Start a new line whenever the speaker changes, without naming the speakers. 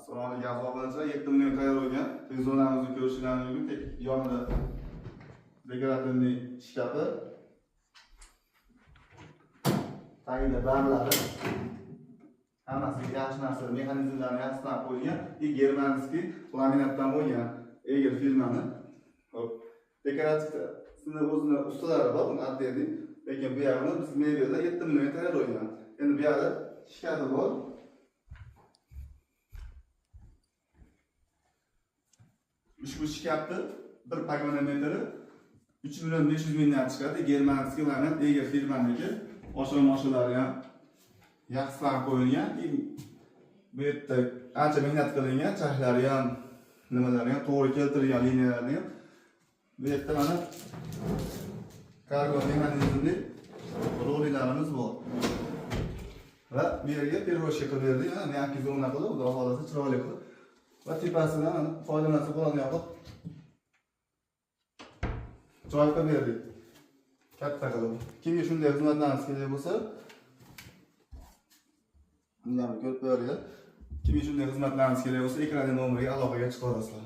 Assalomu alaykum aziz obunachilar, 7 million tayyor bo'lgan televizorlarimizni ko'rishingiz mumkin. Tek yonida dekorativniy shkafi, tagida barlari, hammasi yaxshi narsa, mexanizmlarni yaxshidan qo'yilgan и germanskiy laminatdan bo'lgan Eger firmani. Hop, dekorativni o'zini ustalari bor, uni отдельный, lekin bu yog'ini biz mebelda 7 million tayyor bo'lgan. Endi bu yoqda shkafi bor. Ushbu shkafni bir pogona metri 3 million 500 mingdan chiqadi. Germanskiy laminat Eger firmaniki. Oshira-moshilalari ham yaxshilanib qo'yilgan. Bu yerda ancha mehnat qilingan, charxlari ham, nimalari ham to'g'ri keltirilgan, liniyalarni ham. Bu yerda mana kargo mexanizmli roliklarimiz bor. Va bu yerga перевозка qilib berdik. Mana мягкий zona qilib, xudo xohlasa chiroyli qilib. Va tepasidan mana foydalansa bo'ladigan qilib joy qilib berdik. Katta qilib. Kimga shunday xizmatlarimiz kerak bo'lsa, bunlarni ko'rib qo'yinglar. Kimga shunday xizmatlarimiz kerak bo'lsa, ekrandagi nomerga aloqaga chiqa olasizlar.